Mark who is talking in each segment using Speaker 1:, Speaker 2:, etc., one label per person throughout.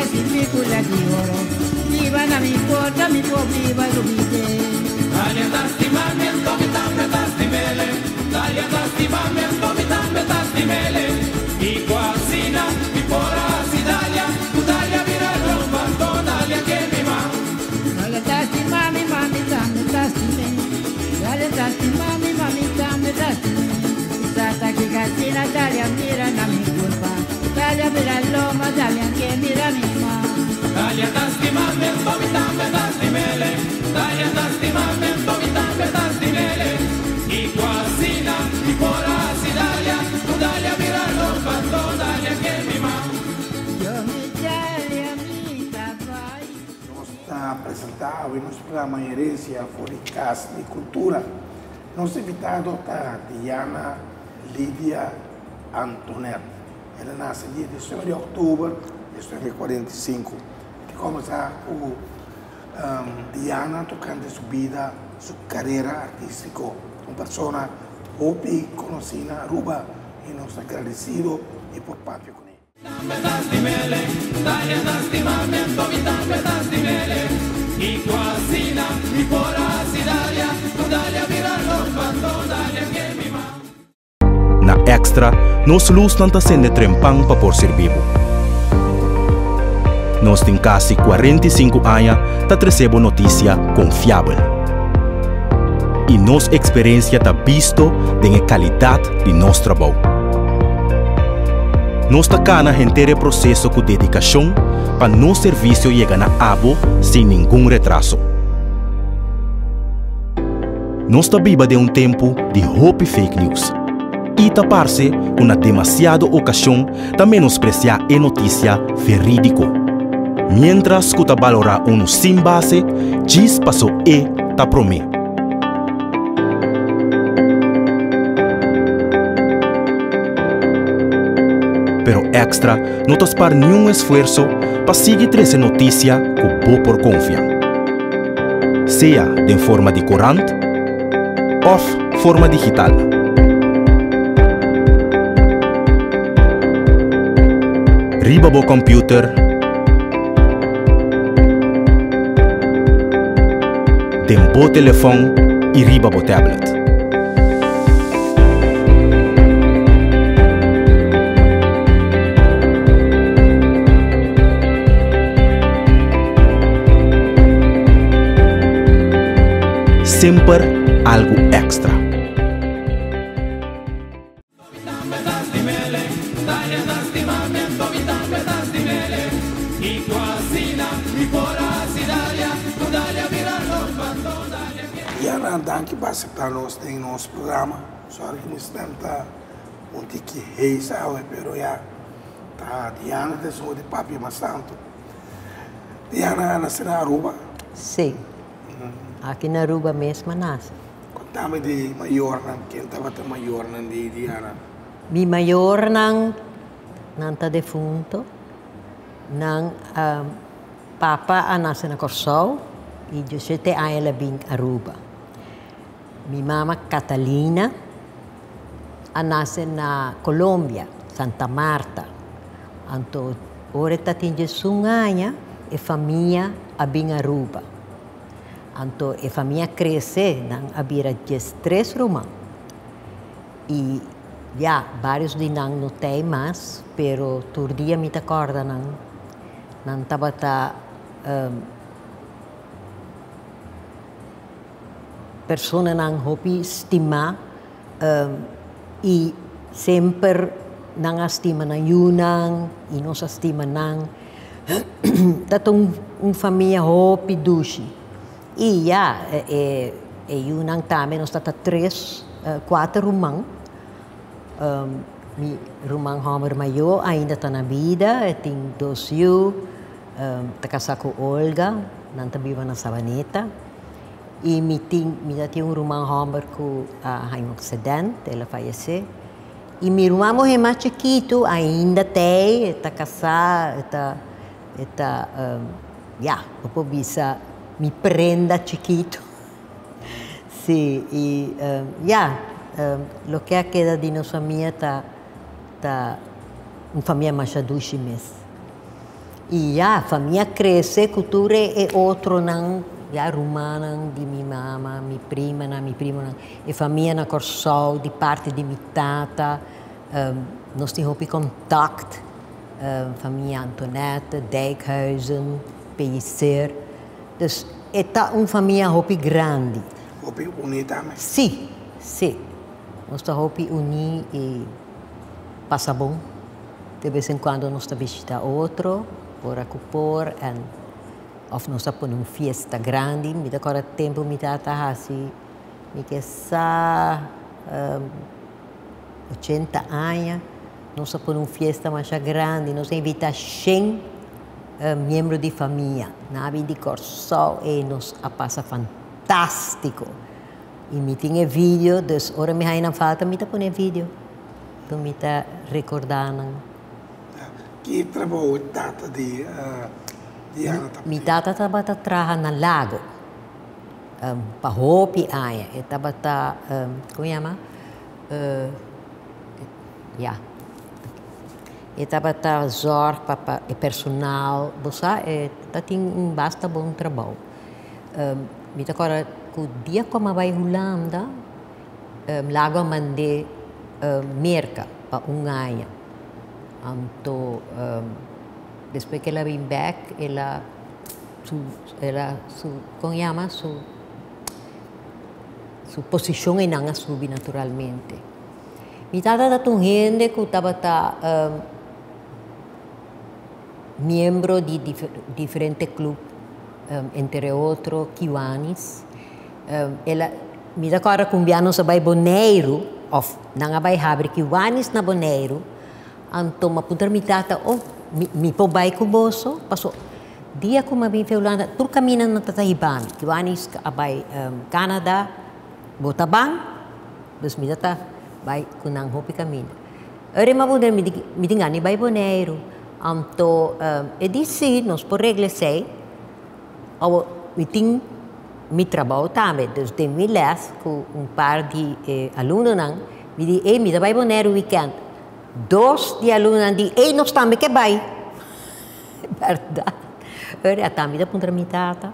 Speaker 1: Spicula di oro. Biba na mi porta, mi por biba lubid'é.
Speaker 2: Dalia ta stima mi anto mi tambe ta stim'ele Dalia ta stima mi anto mi tambe ta stim'ele Kiko asina mi por a hasi Dalia Ku Dalia bira lomba anto Dalia ke mi ma.
Speaker 1: Dalia ta stima mi ma mi tambe ta stim'é Dalia ta stima mi ma mi tambe ta stim'é Sa ta kiko asina Dalia mira na mi kurpa Dalia bira lomba Dalia ke mira mi ma.
Speaker 2: Dalia ta stima mi anto mi tambe ta stim'ele Dalia ta stima mi anto mi tambe ta stim'ele Kiko asina mi por a hasi Dalia Ku Dalia bira lomba anto Dalia ke mi ma.
Speaker 1: Yo mi Dalia mi ta bai.
Speaker 3: Nos ta presenta awe nos programa Herencia for di Cas di Cultura. Nos invitado ta Diana Lidia Antonet. El a nace dia 19 di october di 1945. Ke combersa cu Diana tocante su bida, su carera artistico. Un persona hopi conoci na Aruba y nos ta agradecido di por papia cune.
Speaker 2: Tambe ta stim'ele, Dalia ta stima mi anto mi tambe ta stim'ele. Kiko asina mi por a hasi Dalia, ku Dalia bira lomba anto Dalia ke mi ma.
Speaker 4: Na Extra, nos lusnan ta sende trempan pa por sirbi bo. Nos tin kasi 45 aña ta trese bo notisia konfiabel. I nos eksperensia ta bisto den e kalidat di nos trabou. Nos ta kana henter e proseso ku dedikashon pa nos servisio yega na abo sin ningun retraso. Nos ta biba den un tempu di hopi fake news i ta parse ku na demasiado okashon ta menospresiá e notisia verídiko, miéntras ku ta balorá unu sin base djis paso e ta promé. Pero Extra no ta spar niun esfuerso pa sigui trese notisia ku bo por konfia. Sea den forma di korant òf forma digital. Riba bo kòmpiuter, den bo telefòn i riba bo tablet. Semper algu èkstra.
Speaker 3: Diana, danki pa acepta nos den nos programa. Sorry ku mi stem ta un tiki hees awe, pero ya ta Diana ta esun ku ta papia mas tantu. Diana a nace na Aruba?
Speaker 5: Si, aki na Aruba mes mi a nace.
Speaker 3: Contame di mayornan, ken tabata mayornan di Diana?
Speaker 5: Mi mayornan, nan ta defunto. Nan papa a nace na Corsou y diecisiete aña el a bin Aruba. Mi mama Catalina a nace na Colombia, Santa Marta. Anto ora e ta tin diesun aña e famia a bin Aruba. Anto e famia a crece, nan a bira diestres ruman. Y ya, varios di nan no ta ei mas, pero tur dia mi ta corda nan. Nan tabata personanan hopi stima y semper nan a stima nan yunan y nos a stima nan. Tabata un famia hopi dushi. Y ya, e yunan tambe nos tabata tres, cuater ruman. Mi ruman homber mayor ainda ta na bida, e tin dos yu, ta casá cu Olga, nan ta biba na Sabaneta. Y mi tin, mi ta tin un ruman homber cu a haña un accident, el a fayece. Y mi ruman muher mas chikitu ainda ta ei, e ta casá, e ta, e ta, ya, bo por bisa mi prenda chikitu. Sí, y ya, loke a keda di nos famia ta, ta un famia masha dushi mes. I ya, famia krese ku tur e otronan, ya rumannan di mi mama, mi primanan, mi primonan, e famia na Kòrsou di parti di mi tata, nos tin hopi kontakt, famia Antonette, Dijkhuizen, Pellicer. Dus e ta un famia hopi grandi.
Speaker 3: Hopi uní tambe.
Speaker 5: Sí, sí. Nos ta hopi uní i pasa bon. De bes en cuando nos ta bishita otro, ora cu por, en of nos ta pone un fiesta grandi. Mi ta acorda tempo mi tata haci, mi ke sa 80 aña, nos a pone un fiesta masha grandi, nos a invita 100 miembro di famia. Nan a bin di Corsou y nos a pasa fantastico. Y mi tin e video, dus ora mi haya nan falta mi ta pone e video. Ku mi ta rekordá nan.
Speaker 3: Ki trabou tata di Diana tabata?
Speaker 5: Mi tata tabata traha na Lago pa hopi aña. E tabata, komo yama? Ya. E tabata zòrg pa e personal. Bo sa, e ta tin un basta bon trabou. Mi ta kòrda ku dia ku a bai Hulanda, Lago a mand'é Merka pa un aña. Anto despues ku el a bin bèk el a su el a su kon yama su su posishon einan a subi naturalmente. Mi tata tabata un hende ku tabata miembro di diferente club entre otro Kiwanis. El a Mi ta kòrda ku un bia nos a bai Boneiru, òf nan a bai habri Kiwanis na Boneiru, anto mi a puntra mi tata, oh, mi mi por bai ku boso? Paso dia ku mi a bin Hulanda tur kaminda nan ta ta hiba mi. Kiwanis a bai Canada, bo ta ban? Dus mi ta ta bai ku nan hopi kaminda. Ora mi a puntra mi di, mi tin gana di bai Boneiru. Anto e di si, nos por regla esei. Awo mi tin mi trabou tambe, dus den mi les ku un par di e alumnonan, mi di, ey, mi ta bai Bonaire weekend. Dos di e alumnonan di, ey, nos tambe ke bai. Bèrdat. Ora ata mi ta puntra mi tata,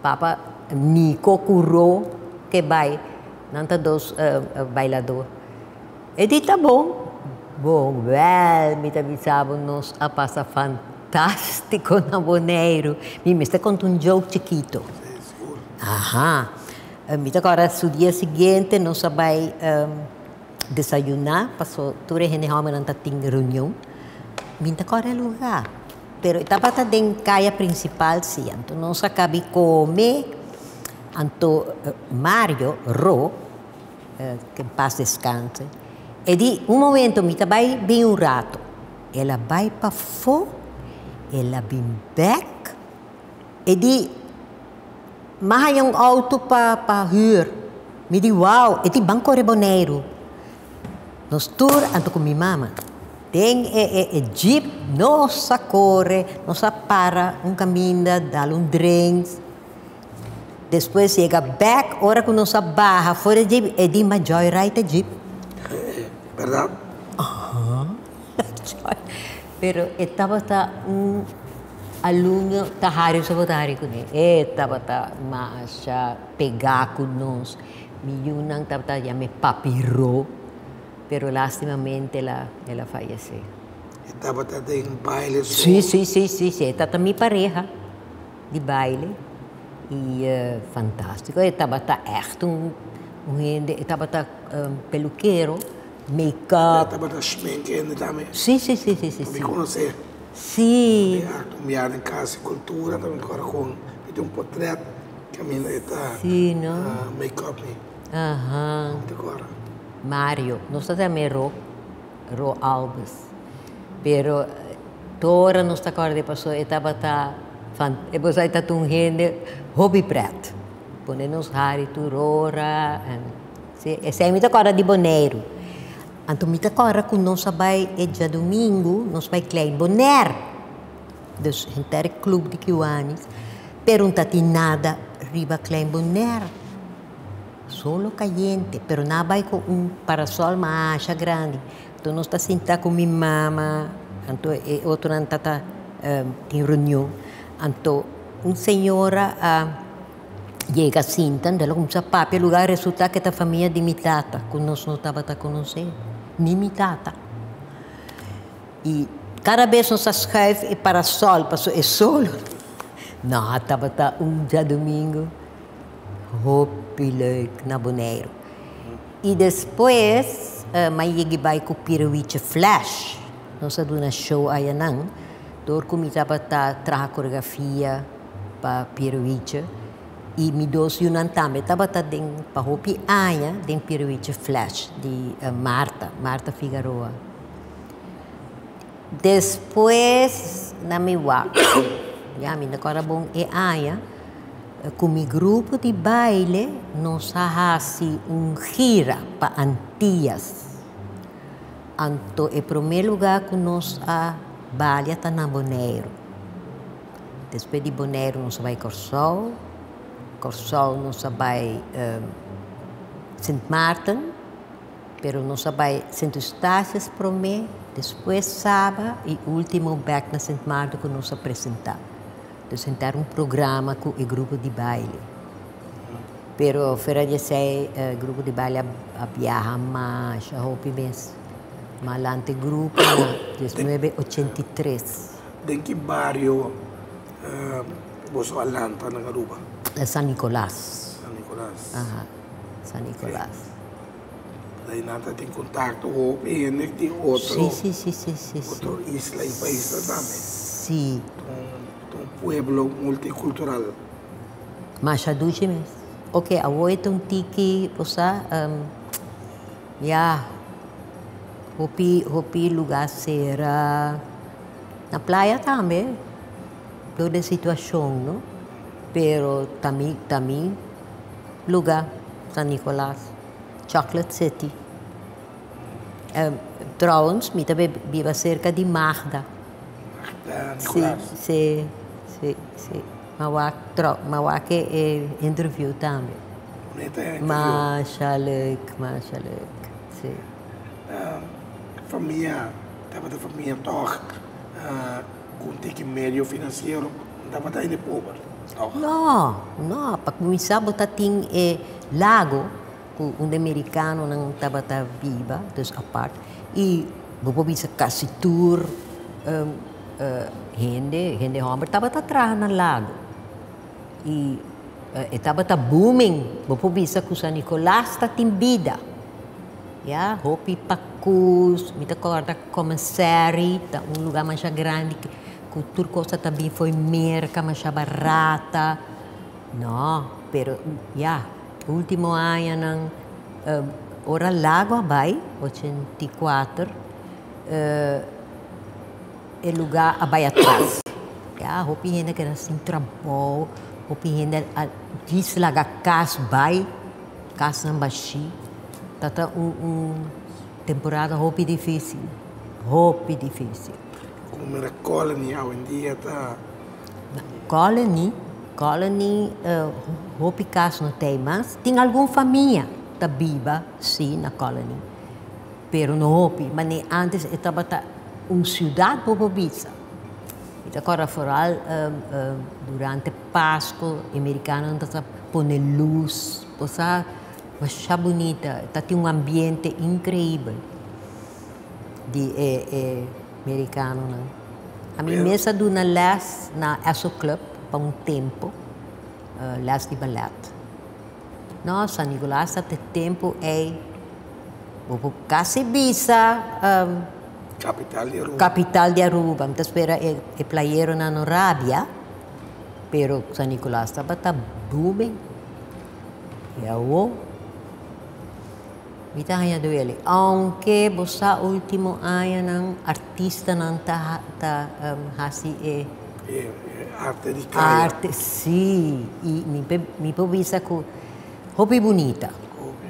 Speaker 5: papa Nico ku Ro ke bai, nan ta dos bailador. E di ta bon. Bon, wèl, mi ta bisa bo nos a pasa fantástiko na Boneiru. Mi mester konta un joke chikito. Aha. Mi ta kòrda su dia siguiente nos a bai desayuná, paso tur e hende hòmbernan ta tin reunion. Mi ta kòrda e lugá, pero e tabata den kaya prinsipal sí. Anto nos a kabi kome, anto Mario Ro, Ke pas deskanse. E di, Un momento, mi ta bai bin un rato. El a bai pafó, el a bin bèk. E di, M'a haña un outo pa pa hür. Mi di, Wou! E di, Ban kore Boneiru. Nos tur anto ku mi mama. Den e e e jeep nos a kore, nos a para un kaminda, dal un drinks. Despues yega bek ora ku nos a baha for e jeep e di ma joy ride e jeep.
Speaker 3: Berdad?
Speaker 5: Aha. Pero e tabata un alumno ta hari so bo ta hari kuné. E tabata masha pegá ku nos. Mi yunan tabata yam'é Papi Ro, pero lastimamente el a el a fayesé.
Speaker 3: E tabata den baile so?
Speaker 5: Sí, sí, sí, sí, sí. E tabata mi pareha. Di baile y fantastico e tabata echt un hende e tabata pelukero make up.
Speaker 3: E tabata schmink hende tambe.
Speaker 5: Si si si si si.
Speaker 3: Mi conoce.
Speaker 5: Si.
Speaker 3: Mi a cambiá den Cas di Cultura ta mi acorda con mi tin un potret caminda e ta.
Speaker 5: Si no.
Speaker 3: Make up mi.
Speaker 5: Aha.
Speaker 3: Mi ta acorda.
Speaker 5: Mario nos ta yam'e Ro Ro Alves. Pero tur nos ta kòrda di paso e tabata e por sa e ta un hende hopi prèt. Pone nos hari tur ora en si esei mi ta kòrda di Boneiru. Anto mi ta kòrda ku nos a bai e djadumingu nos bai Klein Bonaire. Dus henter e club di Kiwanis pero no ta tin nada riba Klein Bonaire. Solo kayente pero nan a bai ku un parasòl masha grandi. Anto nos ta sinta ku mi mama, anto e otronan ta ta. Tin reunion. Anto un señora a yega sinta, el a cuminsa papia lugar, resulta cu ta famia di mi tata, cu nos no tabata conoce, ni mi tata. Y cada bes nos a schuif e parasol paso e solo. No, tabata un djadomingo hopi leuk na Boneiru. Y despues m'a yega bai cu Pirowichi Flash. Nos a duna show ayanan. Dor cu mi tabata traha coreografia pa Pirowichi y mi dos yunan tambe tabata den pa hopi aña den Pirowichi Flash di Marta, Marta Figaroa. Despues na mi wak, ya mi no kòrda bon e aña, ku mi grupo di baile nos a hasi un gira pa Antias. Anto e promé lugá ku nos a balia ta na Boneiru. Despues di Boneiru nos a bai Kòrsou, Kòrsou nos a bai Sint Maarten. Pero nos a bai Sint Eustatius promé, despues Saba i último bèk na Sint Maarten ku nos a presentá. Dus henter un programa ku e grupo di baile. Pero fuera di esei e grupo di baile a biaha masha hopi mes. Malante grupo na 1983.
Speaker 3: Den ki bario boso a lanta na Aruba?
Speaker 5: San Nicolas.
Speaker 3: San Nicolas.
Speaker 5: Aha, San Nicolas.
Speaker 3: Dai nan ta tin contacto hopi hende di otro
Speaker 5: Sí, sí, sí, sí, sí.
Speaker 3: otro isla y paisnan tambe.
Speaker 5: Sí.
Speaker 3: Ta un pueblo multicultural.
Speaker 5: Masha dushi mes. Ok, awor e ta un tiki, bo sa, ya, hopi, hopi lugar cera. Na playa tambe, dor di situacion, no? Pero ta mi, ta mi lugar, San Nicolas. Chocolate City. Trouwens, mi ta biba cerca di Magda.
Speaker 3: Magda Nicolaas.
Speaker 5: Si, si, si. M'a wak, m'a wak e interview tambe.
Speaker 3: Bonita e interview.
Speaker 5: Masha leuk, masha leuk, si.
Speaker 3: Famia, tabata famia toch cu un tiki medio financiero, tabata hende pober.
Speaker 5: No, no, pa kuminsá bo ta tin e lago ku unda e merikanonan tabata biba, dus apart, i bo por bisa kasi tur hende, hende hòmber tabata traha na lago. I e tabata booming, bo por bisa ku San Nicolas ta tin bida. Ya, hopi pakus, mi ta kòrda commissary ta un lugá masha grandi. Ku tur kos ta ta bin fo'i Merka masha barata. No, pero ya, ultimo añanan ora Lago a bai, 84, e luga a bai atras. Ya, hopi hende a keda sin trabou, hopi hende a djis laga kas bai, kasnan bashí. Ta ta un temporada hopi difísil, hopi difísil.
Speaker 3: Como mira Colony awendia ta.
Speaker 5: Colony, Colony hopi cas no tey mas. Tin algun famia ta biba si na Colony, pero no hopi. Mane antes e tabata un ciudad bo por bisa. Mi ta corda vooral durante Pasco e mericanonan ta sa pone luz, bo sa masha bunita, ta tin un ambiente increibel di e Mericanonan. Ami mes a duna les na Esso Club pa un tempo, les di ballet. No, San Nicolas ta te tempo ey, bo por casi bisa
Speaker 3: Capital di Aruba.
Speaker 5: Capital di Aruba. Mi ta spera e playeronan no rabia, pero San Nicolas tabata booming. Y awo. Mi ta haña duele. Aunke bo sa ultimo añanan artistanan ta ta hasi e.
Speaker 3: E arte di kaya.
Speaker 5: Arte, si. I mi mi por bisa ku hopi bunita.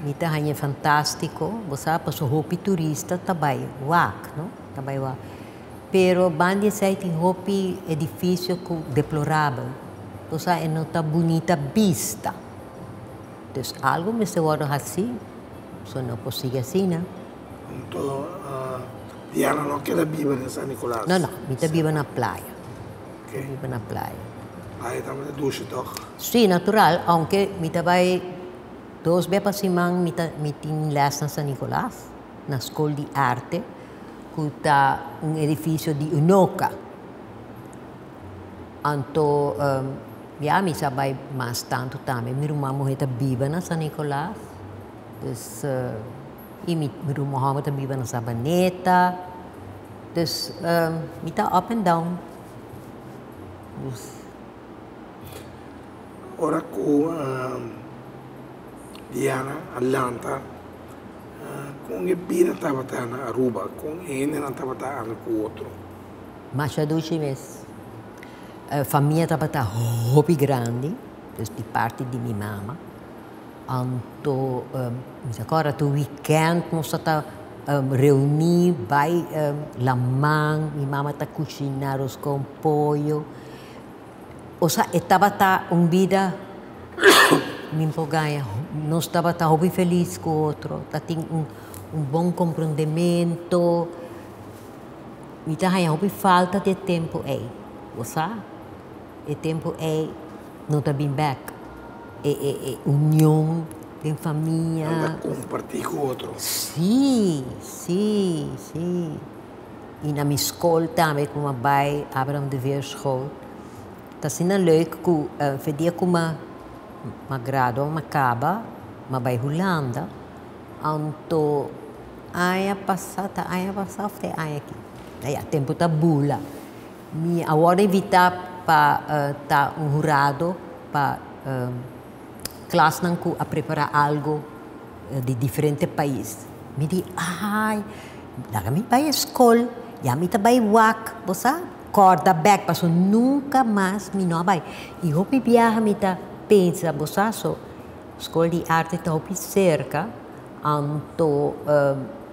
Speaker 5: Mi ta haña fantástiko. Bo sa pasobra hopi turista ta bai wak, no? Ta bai wak. Pero banda di esei tin hopi edifisio ku deplorabel. Bo sa e no ta bunita bista. Dus algo mester wordo haci, so no por sigui asina.
Speaker 3: Anto Diana no keda biba den San Nicolas?
Speaker 5: No, no, mi ta biba na playa. Biba na Playa.
Speaker 3: Playa tambe ta dushi tòg?
Speaker 5: Sí, natural, aunke mi ta bai dos bia pa siman mi ta mi tin lès na San Nicolas, na Skol di Arte, ku ta un edifisio di UNOCA. Anto ya mi sa bai mas tantu tambe. Mi ruman muhé ta biba na San Nicolas, dus i mi ruman hòmber ta biba na Sabaneta, dus mi ta up and down. Dus.
Speaker 3: Ora ku Diana a lanta, kon e bida tabata na Aruba? Kon e hendenan tabata anda ku otro?
Speaker 5: Masha dushi mes. Famia tabata hopi grandi, dus di parti di mi mama. Anto mi ta kòrda tur wikènt nos ta ta reuní bai laman, mi mama ta kushiná ros kon poyo. Osea e tabata un bida mi por gaña, nos tabata hopi felis ku otro, ta tin un bon komprondemento. Mi ta haña hopi falta di e tempu ei, bo sa? E tempu ei no ta bin bèk. E e e union den famia.
Speaker 3: Nan ta kompartí ku otro.
Speaker 5: Sí, sí, sí. I na mi skol tambe ku mi a bai, Abraham de Veer School, ta asina leuk ku fe dia ku mi a gradua, mi a kaba, mi a bai Hulanda. Anto aña pasá, ta aña pasá òf ta e aña aki? Ya, tempu ta bula. Mi a wòrdu invitá pa ta un hurado pa klasnan ku a prepará algu di diferente pais. Mi di, ai, laga mi bai e skol, ya mi ta bai wak, bo sa, kòrda bèk, pasobra nunka mas mi no a bai. I hopi biaha mi ta pensa, bo sa, so Skol di arte ta hopi serka, anto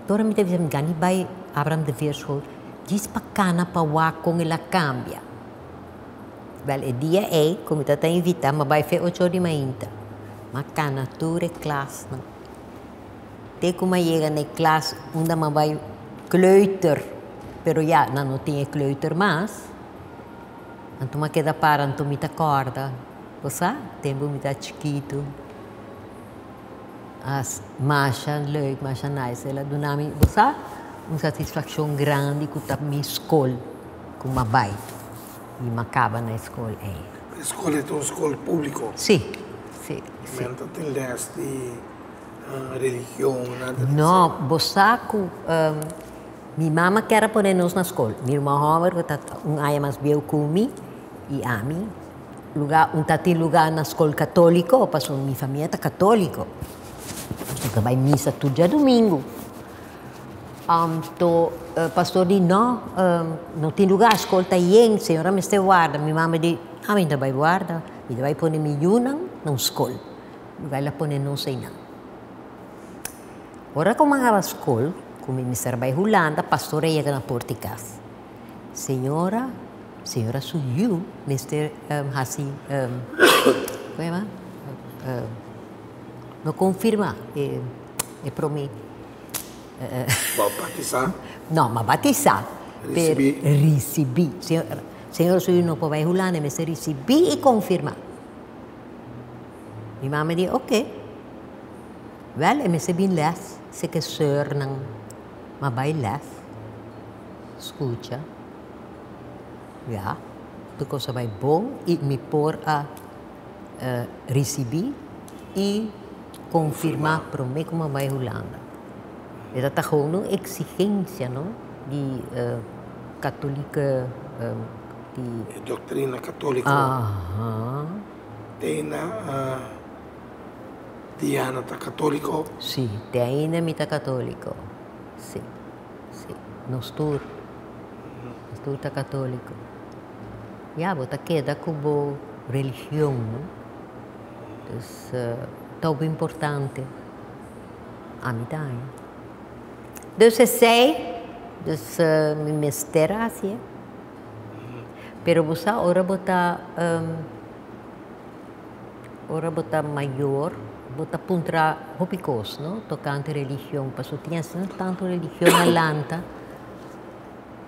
Speaker 5: tur mi ta bisa mi gana di bai Abraham de Veerschool djis pa kana pa wak kon el a kambia. Wèl e dia ei ku mi tabata invitá mi a bai fe ocho or di mainta, mi a kana tur e klasnan te ku mi a yega na e klas unda mi a bai kleuter, pero ya nan no tin e kleuter mas, anto mi a keda para anto mi ta kòrda. Bo sa, tempu mi ta chikitu, a masha leuk, masha nice. El a duna mi, bo sa, un satisfakshon grandi ku ta mi skol ku mi a bai i mi a kaba na e skol ei.
Speaker 3: E skol ei ta un skol públiko?
Speaker 5: Sí, sí, sí.
Speaker 3: Men ta tin lès di religion, nada di esei?
Speaker 5: No, bo sa ku mi mama kier a pone nos na skol. Mi ruman hòmber ku ta un aña mas bieu ku mi i ami. Luga un ta tin luga na skol katoliko pasobra mi famia ta katoliko. Nos ta bai misa tur djadumingu. Anto pastor di no, no tin luga, skol ta yen, señora mester warda. Mi mama di, ami no ta bai warda, mi ta bai pone mi yunan na un skol. Luga el a pone nos einan. Ora ku mi a kaba skol, ku mi mester bai Hulanda, pastor a yega na porta di kas. Señora, señora su yu mester hasi, como yama? No confirma e prome.
Speaker 3: Bo a batisa?
Speaker 5: No, mi a batisa.
Speaker 3: Ricibi?
Speaker 5: Ricibi. Señora su yu no por bay Hulanda, e mester ricibi y confirma. Mi mama di ok. Wel, e mester bin les, si ke soeurnan ma bay les. Skucha, ya, tur kos a bai bon i mi por a risibí i konfirmá promé ku mi a bai Hulanda. E ta gewoon un eksigensia, no, di katolike di.
Speaker 3: E doktrina katoliko.
Speaker 5: Aha.
Speaker 3: Te na Diana ta katoliko?
Speaker 5: Sí, te ainda mi ta katoliko, sí. Sí, nos tur. Nos tur ta katóliko. Ya, bo ta keda ku bo religion, no? Dus, ta hopi importante. Ami ta haña. Dus esei, dus mi mester hasi e. Pero bo sa ora bo ta. Ora bo ta mayor, bo ta puntra hopi kos, no, tokante religion, pasobra tin asina tantu religion a lanta,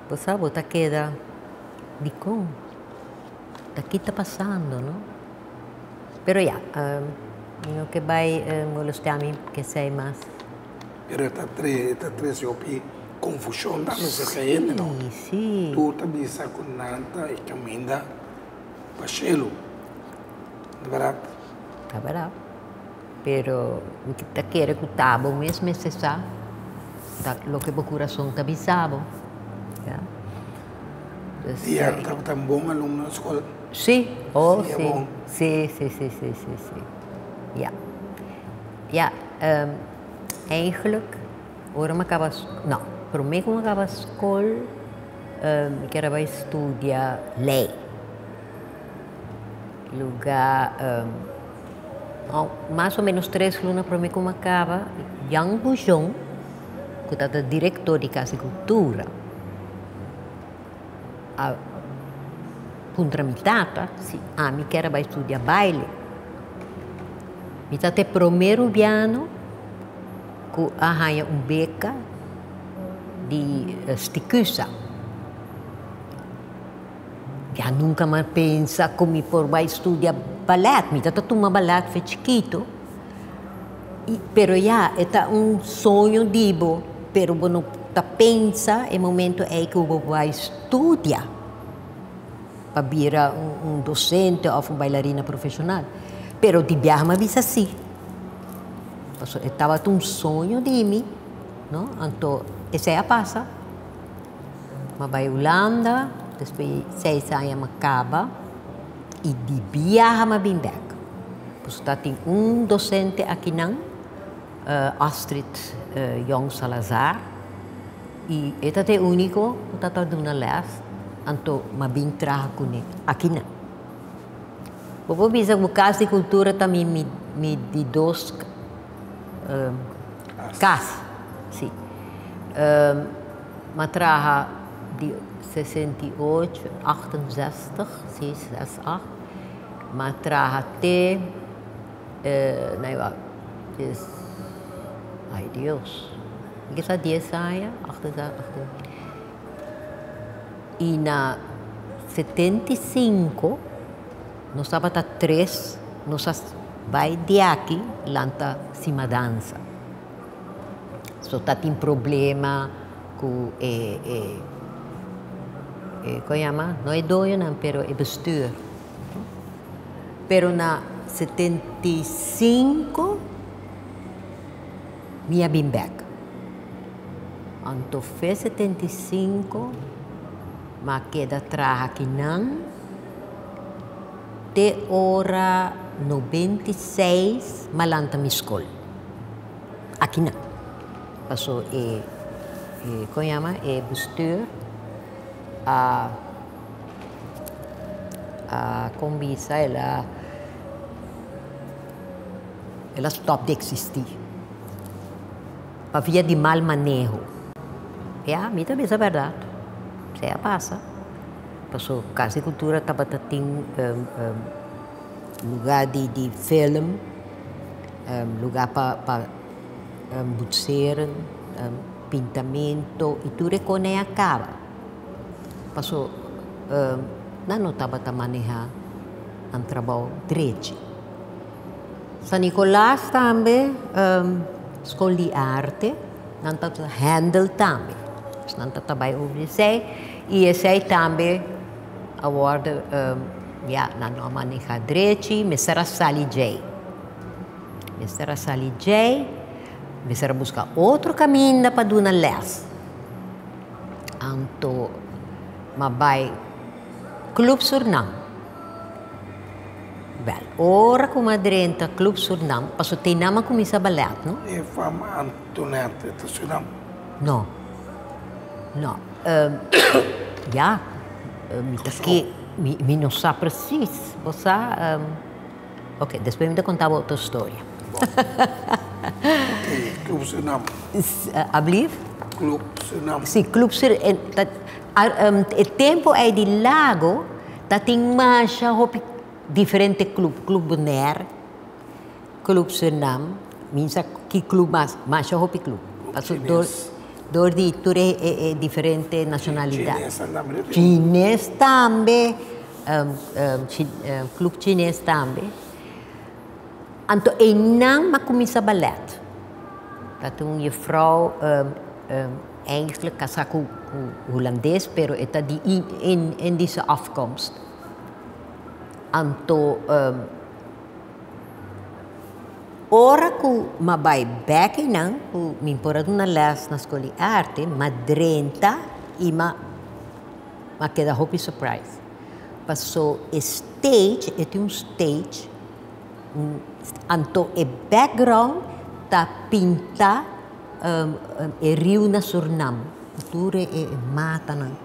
Speaker 5: bo sa, bo ta keda, dikon? Ta ki ta pasando, no? Pero ya, mi no ke bai molestia mi ku esei mas.
Speaker 3: Pero e ta e ta trese hopi confusion tambe cerca hende, no?
Speaker 5: Si, si.
Speaker 3: Tur ta bisa cu nan ta e caminda pa cielo. Ta berdad?
Speaker 5: Ta berdad. Pero mi ta kere cu ta bo mes mester sa ta loke bo curason ta bisa bo. Ya.
Speaker 3: Dus. Y abo tabata un bon alumno na scol?
Speaker 5: Si, oh si. Si, si, si, si, si, si. Ya. Ya, eigenlijk ora mi a caba, no, prome cu mi a caba scol mi kier a bay studia ley. Luga, mas o menos tres luna prome cu mi a caba, Jan Bujon, cu tabata director di Cas di Cultura, a puntra mi tata si ami kier a bai studia baile. Mi tata e prome rubiano ku a haña un beka di Sticusa. Ya nunka mi a pensa ku mi por bai studia balèt. Mi tata tuma balèt for chikitu, pero ya e ta un soño di bo, pero bo no ta pensa e momento ei ku bo bai studia pa bira un docente òf un bailarina profeshonal. Pero di biaha mi a bisa si, pasobra e tabata un soño di mi, no? Anto esei a pasa. Mi a bai Hulanda, despues seis aña mi a kaba i di biaha mi a bin bèk. Pasobra tatin un docente akinan, Astrid Jong Salazar, i e ta e úniko ku tabata duna lès, anto mi a bin traha kuné akinan. Bo por bisa ku Kas di Kultura ta mi mi di dos kas, si. Mi a traha di 68, 68, si, ses, acht, mi a traha te, nee wak, dies, ay Dios, mi kisa dies aña, 68, i na 75 nos tabata tres, nos a bai di aki lanta Simadanza. So ta tin problema ku e e e kon yama? No e doñonan pero e bestuur. Pero na 75 mi a bin bek. Anto fe 75 mi a keda traha akinan te ora 96 mi a lanta mi skol. Akinan. Paso e e kon yama e bestuur a a kon bisa el a el a stop di existi pavia di mal maneho. Ya, mi ta bisa bèrdat, esei a pasa. Paso Kas di Kultura tabata tin luga di di film, luga pa pa boetseren, pintamento i tur e kos ei a kaba. Paso nan no tabata maneha nan trabou drechi. San Nicolas tambe skol di arte nan tabata handle tambe. Nan tabata bai over di esei i esei tambe a wòrdu ya nan no a maneha drechi mester a sali djei. Mester a sali djei, mester a buska otro kaminda pa duna lès. Anto m'a bai Club Surnam. Bèl, ora ku m'a drenta Club Surnam, pasobra te nan m'a kuminsá balèt, no?
Speaker 3: E fama Antoinette ta Surnam?
Speaker 5: No, no. Ya, mi ta ke, mi no sa presis, bo sa. Ok, despues mi ta konta bo otro storia.
Speaker 3: Bon. Ok, Club Surnam.
Speaker 5: Ablief?
Speaker 3: Club Surnam.
Speaker 5: Si, Club Surnam. E tempo ei di Lago ta tin masha hopi diferente club. Club Bonaire, Club Surnam, mi sa ki club mas, masha hopi club.
Speaker 3: Club Chines.
Speaker 5: Dor di tur e diferente nacionalidad.
Speaker 3: Chines tambe.
Speaker 5: Chines tambe. Club Chines tambe. Anto einan m'a kuminsá balèt. Ta un juffrouw eigenlijk kasá ku hulandes, pero e ta di Indische afkomst. Anto ora ku m'a bai bèk einan, ku mi por a duna lès na skol di arte, m'a drenta i m'a m'a keda hopi surprise. Paso e stage, e tin un stage, anto e background ta pinta e riu na Surnam, tur e matanan.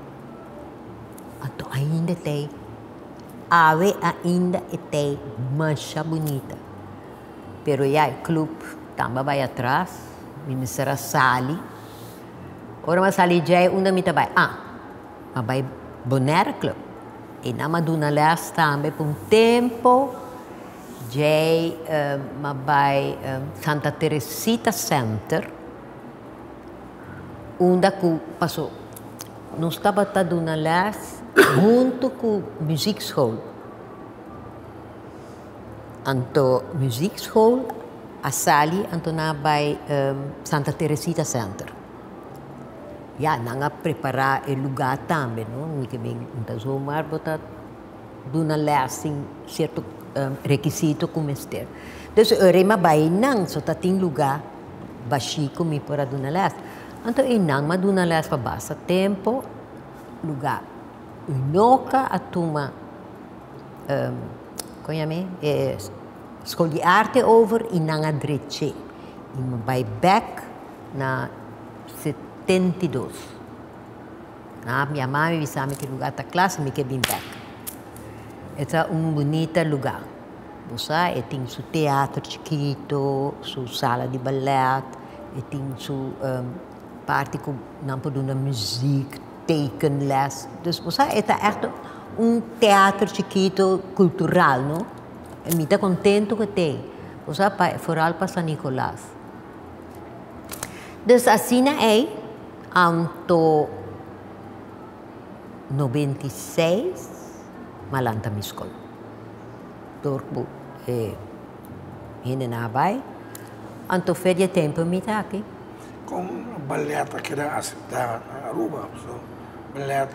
Speaker 5: Anto ainda t'ei, awe ainda e t'ei masha bunita. Pero ya e club tambe a bai atras, mi mester a sali. Ora mi a sali djei unda mi ta bai? Ah, mi a bai Bonaire Club. E nan a duna les tambe pa un tempo. Djei mi a bai Santa Teresita Center, unda ku paso nos tabata duna les huntu ku muziekschool. Anto muziekschool a sali anto nan a bai Santa Teresita Center. Ya, nan a prepará e lugá tambe, no? Mi ke bin, no ta zomaar bo ta duna lès sin sierto rekisito ku mester. Dus e ora ei mi a bai einan, so ta tin lugá bashí ku mi por a duna lès. Anto einan mi a duna lès pa basta tempu, lugá Unoca a tuma, kon yam'é, e skol di arte over i nan a drech'é. I mi a bai bèk na 72. Nan a yama mi bisa mi ki lugá ta kla si mi ke bin bèk. E ta un bunita lugá. Bo sa e tin su teater chikito, su sala di balèt, e tin su parti ku nan por duna muzik, tekenles. Dus bo sa e ta ègt un teater chikito kultural no. I mi ta kontentu ku e. Bo sa pa foral pa San Nicolas. Dus asina ei anto 96 m'a lanta mi skol. Dor ku e hendenan a bai, anto for di e tempu mi ta aki.
Speaker 3: Kon balèt a keda aseptá na Aruba? Pasobra balèt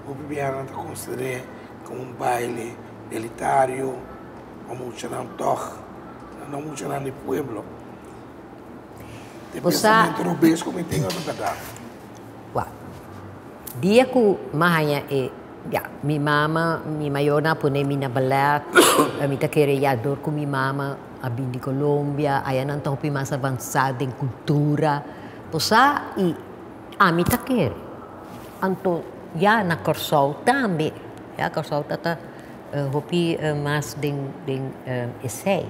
Speaker 3: hopi biaha nan ta konsider'é komo un baile elitario pa muchanan tòg, no muchanan di pueblo. E pensamentu robes ku mi tin ora bèrdat.
Speaker 5: Wak, dia ku mi a haña e, ya, mi mama, mi mayornan a pone mi na balèt, mi ta kere ya dor ku mi mama a bin di Colombia, aya nan ta hopi mas avansá den kultura, bo sa, i ami ta kere. Anto ya na Kòrsou tambe, ya Kòrsou ta ta hopi mas den den esei.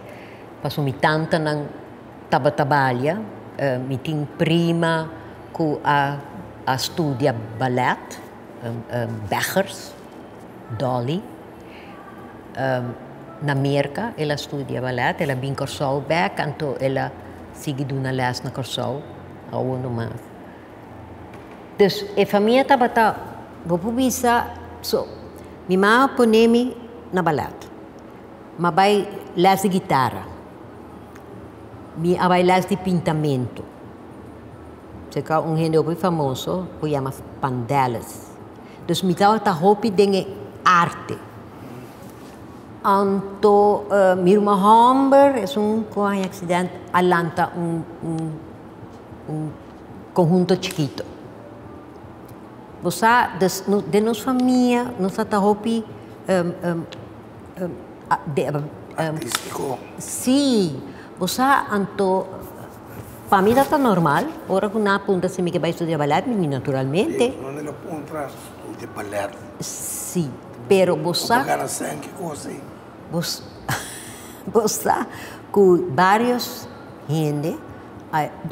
Speaker 5: Pasobra mi tantanan tabata balia, mi tin prima ku a a studia balèt, Beggers, Dolly, na Merka el a studia balèt, el a bin Kòrsou bèk, anto el a sigui duna lès na Kòrsou, awo no mas. Dus e famia tabata, bo por bisa, so, mi mama a pone mi na balèt. M'a bai lès di gitara. Mi a bai lès di pintamentu. Serka un hende hopi famoso ku yama Pandelis. Dus mi tabata hopi den e arte. Anto mi ruman hòmber, esun ku a haña aksident, a lanta un un un konhunto chikito. Bo sa, dus den nos famia nos a ta hopi
Speaker 3: Artístico.
Speaker 5: Sí, bo sa anto pa mi ta normal ora ku nan a puntra si mi ke bai studia balèt, mi di naturalmente.
Speaker 3: Sí, no lo puntra studia balèt.
Speaker 5: Sí, pero bo sa.
Speaker 3: Bo gana sèn ki kos ei.
Speaker 5: Bo sa ku vários hende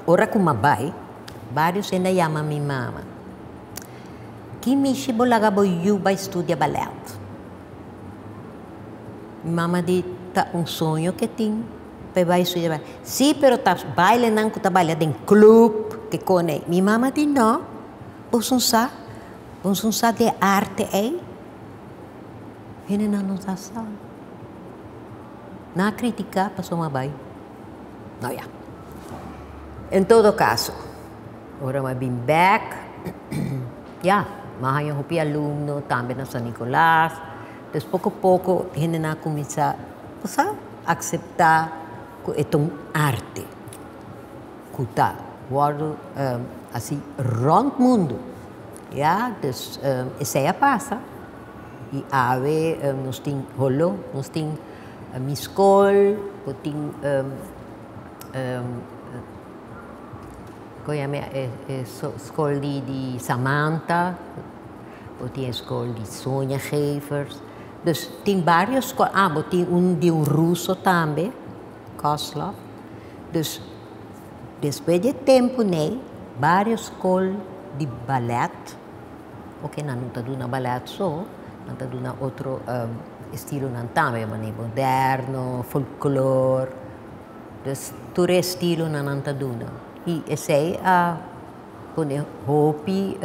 Speaker 5: ora ku mi a bai, vários hende a yama mi mama. Ki mishi bo laga bo yu bai studia balèt? Mi mama di, Ta un soño ke tin pa e bai studia balèt. Sí, pero ta bailenan ku ta baila den club ke kone ei. Mi mama di, No, bo sun sa, bo sun sa di e arte ei. Hendenan no sa sa. Nan a critica paso m'a bay. No ya. En todo caso, ora m'a bin bek, ya, m'a haña hopi alumno tambe na San Nicolas. Dus poco poco hendenan a cuminsa, bo sa, acepta cu e ta un arte cu ta wordo haci rond mundo. Ya, dus esey a pasa. Y awe nos tin holo, nos tin mi school, bo tin con yama e school di Samantha, bo tin e school di Sonia Gevers. Dus tin varios school, ah bo tin un di un ruso tambe, Koslov. Dus despues di e tempo ney, varios school di ballet. Oke, nan no ta duna ballet so, nan ta duna otro estilonan tambe, manera moderno, folklor. Dus tur e estilonan nan ta duna. I esei a pone hopi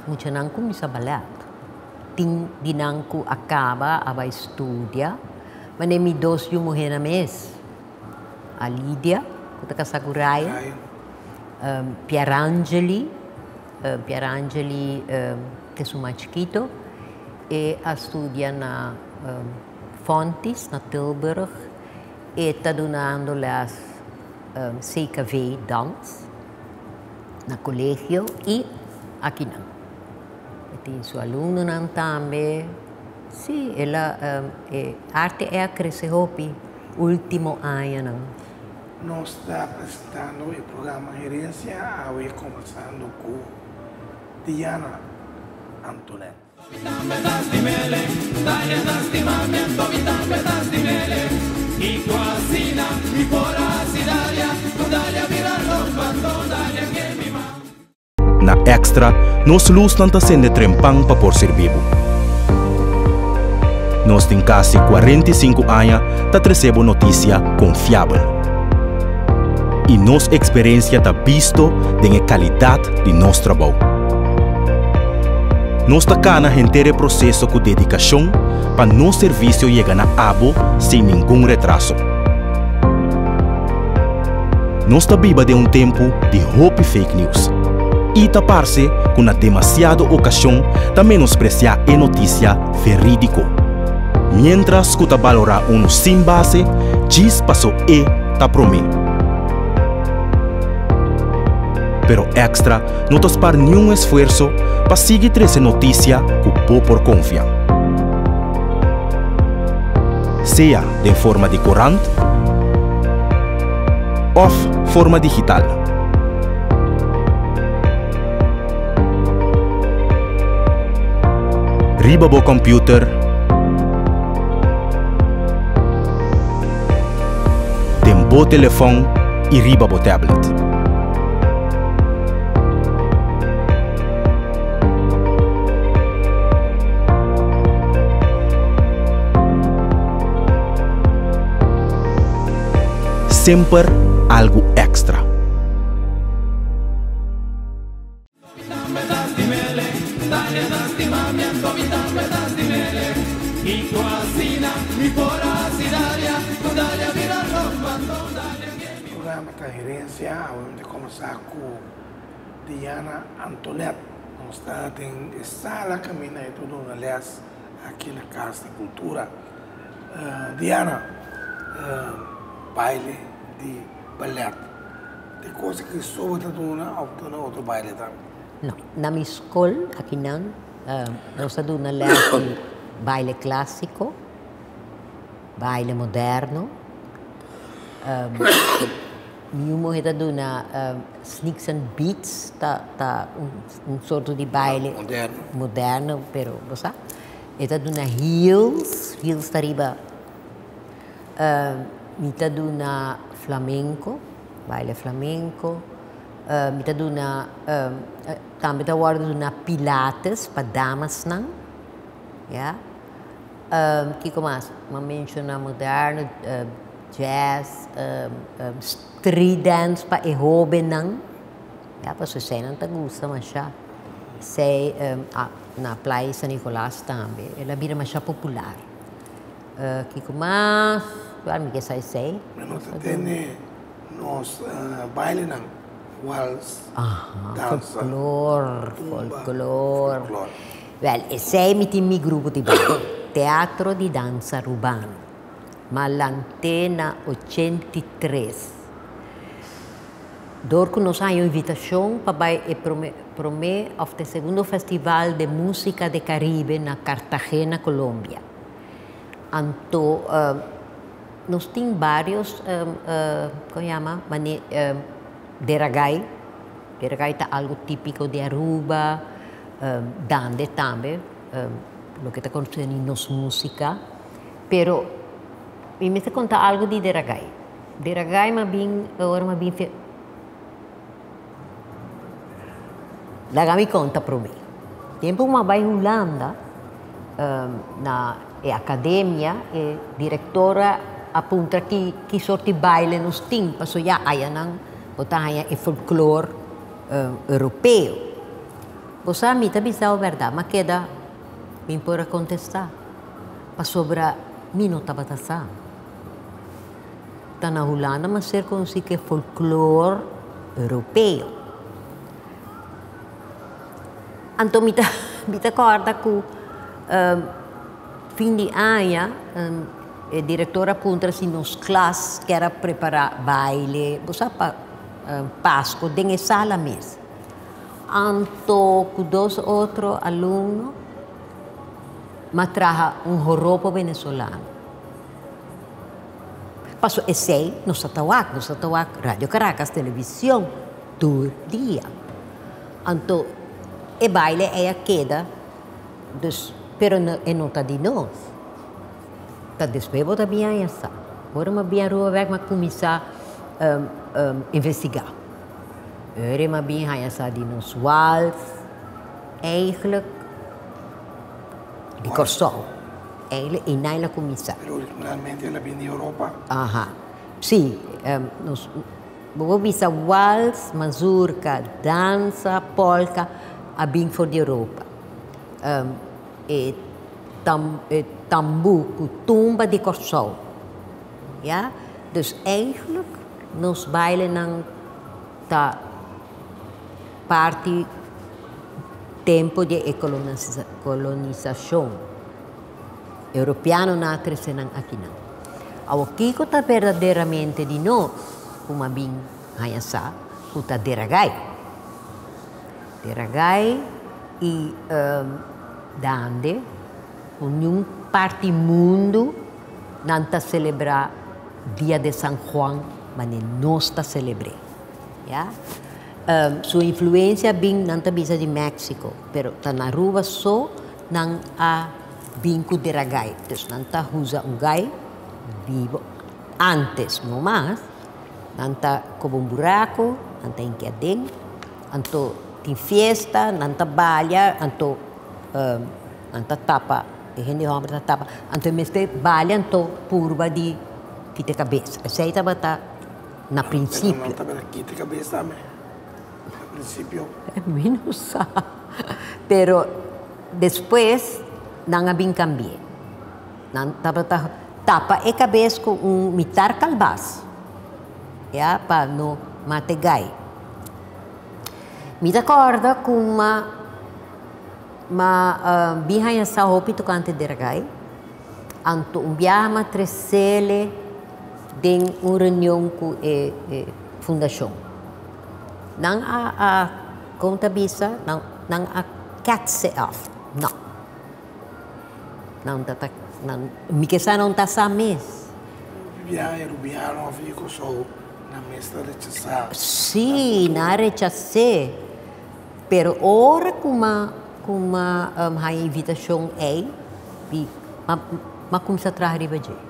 Speaker 5: muchanan kuminsá ballet. Tin di nan ku a kaba a bai studia, manera mi dos yu muhénan mes, a Lidia ku ta kasá ku Ryan, Pierangeli. Pierangeli ta esun mas chikito. E a studia na Fontys na Tilburg. E ta dunando les CKV dans na colegio y akinan. E tin su alumnonan tambe. Si, el a e arte e a crece hopi ultimo añanan.
Speaker 3: Nos ta presentando e programa Herencia awe combersando cu Diana Antonet.
Speaker 4: Na Extra, nos lusnan ta sende trempan pa por sirbi bo. Nos tin kasi 45 aña ta trese bo notisia konfiabel. I nos eksperensia ta bisto den e kalidat di nos trabou. Nos ta kana henter e proseso ku dedikashon pa nos servisio yega na abo sin ningun retraso. Nos ta biba den un tempu di hopi fake news i ta parse ku na demasiado okashon ta menospresiá e notisia verídiko. Miéntras ku ta balorá unu sin base djis paso e ta promé. Pero Extra no ta spar niun esfuerso pa sigui trese notisia ku bo por konfia. Sea den forma di korant òf forma digital. Riba bo kòmpiuter, den bo telefòn i riba bo tablet. Semper algu èkstra.
Speaker 3: Programa ta Herencia, awe mi ta kombersá ku Diana Antonet. Nos ta den e sala kaminda e ta duna les aki na Kas di Kultura. Diana, baile di ballet, ta e cosa ki so bo ta duna of duna otro baile tambe?
Speaker 5: No, na mi skol akinan nos ta duna les di baile klasiko, baile moderno. Mi yu muhe ta duna sneaks and beats, ta ta un sorto di baile
Speaker 3: Moderno.
Speaker 5: Moderno, pero bo sa. E ta duna heels, heels ta riba. Mi ta duna flamenco, baile flamenco. Mi ta duna, tambe ta wòrdu duna pilates pa damasnan, ya. Kiko mas? Mi a menshoná moderno, jazz, street dance pa e hóbennan. Ya, pasobra eseinan ta gusta mashá. Esei, na Playa San Nicolas tambe. El a bira masha popular. Kiko mas? Wel, mi ke sa esei.
Speaker 3: Mi no ta tende nos bailenan, wals, dansa,
Speaker 5: Folklor,
Speaker 3: tumba,
Speaker 5: folklor.
Speaker 3: folklor.
Speaker 5: Wel, esei mi tin mi grupo di baile, Teatro di Danza Rubano. M'a lant'é na 83. Dor ku nos haña un invitashon pa bai e prome prome òf te segundo Festival de Música de Caribe na Cartagena, Colombia. Anto nos tin barios kon yama mane deragai, deragai ta algo típiko di Aruba, dande tambe, loke ta konserní nos músika. Pero mi mester konta algo di deragai. Deragai m'a bin ora m'a bin fe. Laga mi konta promé. Tempu ku m'a bai Hulanda na e akademia e direktora a puntra ki ki sort di baile nos tin pasobra ya ayanan bo ta haña e folklor europeo. Bo sa mi ta bisa bo bèrdat m'a keda mi por a kontestá pasobra mi no tabata sa. Ta na Hulanda mas ser conoci cu e folklor europeo. Anto mi ta mi ta corda cu fin di aña e director a puntra si nos klas kier a prepara baile, bo sa pa Pasco den e sala mes. Anto cu dos otro alumno m'a traha un joropo venezolano. Paso esei nos ta ta wak, nos ta ta wak Radio Caracas, television, tur dia. Anto e baile ei a keda, dus, pero no, e no ta di nos. Ta despues bo ta bin haña sa. Ora mi a bin Aruba bek mi a kuminsá investigá. Ora mi a bin haña sa di nos wals, eigenlijk di Kòrsou. Eile i Naila kuminsá.
Speaker 3: Pero originalmente el a bin di Europa.
Speaker 5: Aha. Sí, nos bo por bisa wals, mazurka, dansa, polka a bin for di Europa. E tam e tambú ku tumba di Kòrsou. Ya. Dus eigenlijk nos bailenan ta parti tempu di e kolonisashon europeanonan a trese nan akinan. Awor kiko ta berdaderamente di nos ku a bin haña sa ku ta deragai? Deragai i dande ku niun parti mundu nan ta selebrá dia de San Juan manera nos ta selebr'é. Ya. Su influencia bin nan ta bisa di Mexico, pero ta na Aruba so nan a bin cu deragai. Dus nan ta usa un gai bibo antes, no mas, nan ta coba un buraco, nan ta hinca aden, anto tin fiesta, nan ta balia, anto nan ta tapa, e hende homber ta tapa, anto e mester balia anto purba di kita e cabes. Esey tabata. Na prinsipio.
Speaker 3: Pero nan tabata kita kabes tambe na prinsipio.
Speaker 5: Mi no sa. Pero despues nan a bin kambi'é. Nan tabata tapa e kabes ku un mitar kalbas, ya, pa no mata e gai. Mi ta kòrda ku ma ma bin haña sa hopi tokante dergai. Anto un biaha m'a tresele den un reunion ku e fundashon. Nan a a kon ta bisa? Nan nan a ketse af. No. Nan ta ta nan mi ke sa nan ta sa mes.
Speaker 3: Biaha e rubiano of e Kòrsou nan mes ta rechasá.
Speaker 5: Sí, nan a rechas'é. Pero ora ku m'a ku m'a haña invitashon ei, di m'a m'a kuminsá traha riba dje.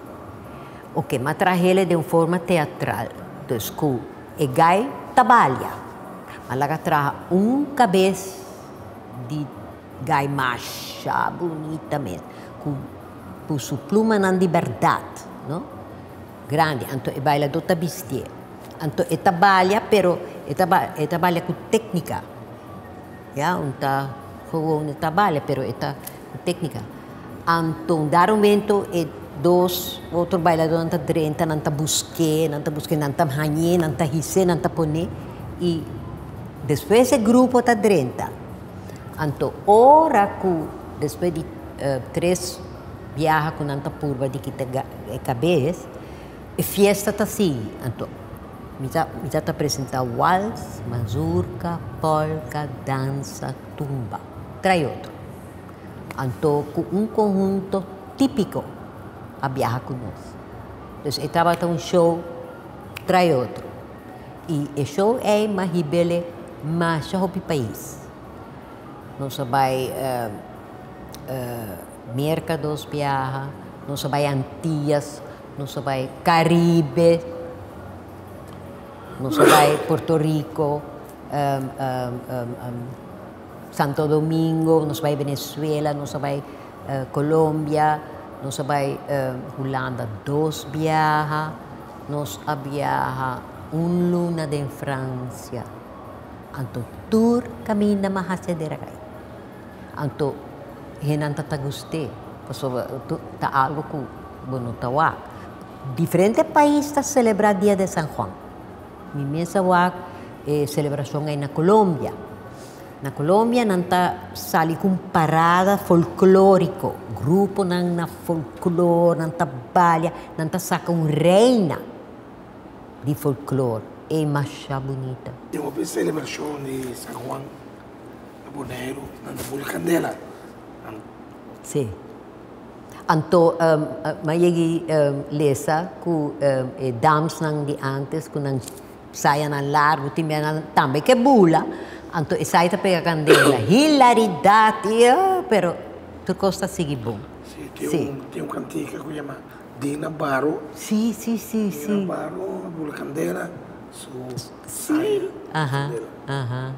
Speaker 5: Oke, m'a trah'el den un forma teatral, dus ku e gai ta balia. M'a laga traha un kabes di gai masha bunita mes, ku ku su plumanan di bèrdat, no? Grandi, anto e bailadó ta bistié. Anto e ta balia, pero e ta e ta balia ku téknika. Ya, un ta. Gewoon ta balia, pero e ta téknika. Anto, un dado momento, e dos otro bailadónan ta drenta, nan ta busk'é, nan ta busk'é, nan ta hañ'é, nan ta his'é, nan ta pon'é. I despues e grupo ta drenta. Anto, ora ku despues di tres biaha ku nan ta purba di kita e kabes, e fiesta ta sigui. Anto, mi ta mi ta ta presentá wals, mazurka, polka, dansa, tumba, trae otro. Anto ku un konhunto típiko a biaha ku nos. Dus e tabata un show trae otro. I e show ei m'a hib'el masha hopi pais. Nos a bai Merka dos biaha, nos a bai Antias, nos a bai Karibe, nos a bai Puerto Rico, Santo Domingo, nos a bai Venezuela, nos a bai Colombia, nos a bai Hulanda dos biaha, nos a biaha un luna den Francia. Anto tur caminda m'a haci adera cay. Anto hendenan ta ta gust'é pasobra ta algo cu bo no ta wak. Diferente pais ta celebra dia de San Juan. Mi mes a wak e celebracion ei na Colombia. Na Colombia nan ta sali cu un parada folklorico. Gruponan na folklor, nan ta balia, nan ta saca un reina di folklor. E masha bunita.
Speaker 3: Tin hopi celebracion di San Juan na Boneiru, nan ta buli candela.
Speaker 5: Sí. Anto m'a yegi lesa ku e damsnan di antes ku nan sayanan largu tin bia nan tambe ke bula, anto e saya ta pega kandela. Hilaridat i pero tur kos ta sigui bon.
Speaker 3: Sí, tin un kantika ku yama Dina Baro.
Speaker 5: Sí, sí, sí, sí.
Speaker 3: Dina Baro a bula kandela su saya kandela.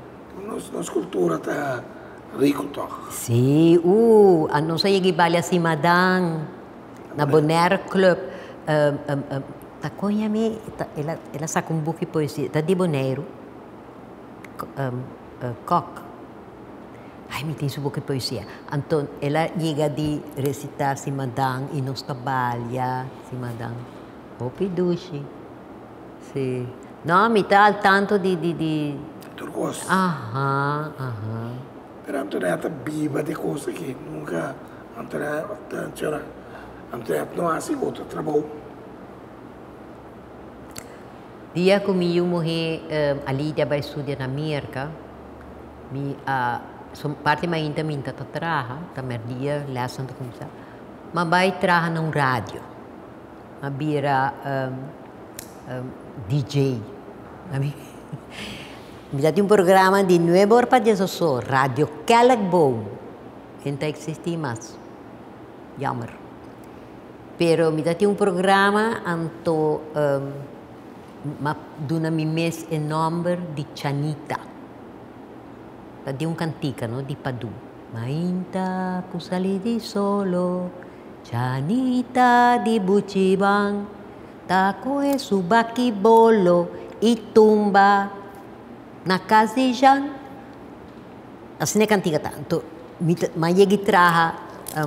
Speaker 3: Nos kultura ta Rico toch?
Speaker 5: Sí, uh, anos a yega i balia Simadan, na Bonaire Club. Ta kon yam'é? El a, el a saka un buki poesia, ta di Boneiru, Kok. Ai, mi tin su buki poesia. Anto, el a yega di resitá Simadan i nos ta balia Simadan. Hopi dushi. Sí. No, mi ta al tanto di, di, di.
Speaker 3: Tur kos.
Speaker 5: Aha, aha.
Speaker 3: Pero Antoinette ta biba di kos aki. Nunka Antoinette ta chora. Antoinette no hasi otro trabou.
Speaker 5: Dia ku mi yu muhé Alidia bai studia na Merka, mi a, so parti mainta mi ta ta traha, ta mèrdia lèsnan ta kuminsá, m'a bai traha na un radio. A bira DJ. Mi ta tin un programa di nuebe or pa dies oso, Radio Kelkboom. E no ta existi mas. Jammer. Pero mi ta tin un programa anto m'a duna mi mes e nomber di Chanita. Ta di un cantica no, di Padu. Mainta cu sali di solo. Chanita di Buchiban ta kohe su baki bolo i tumba na kas di Jan. Asina e kantika ta. Anto mi ta mi a yega i traha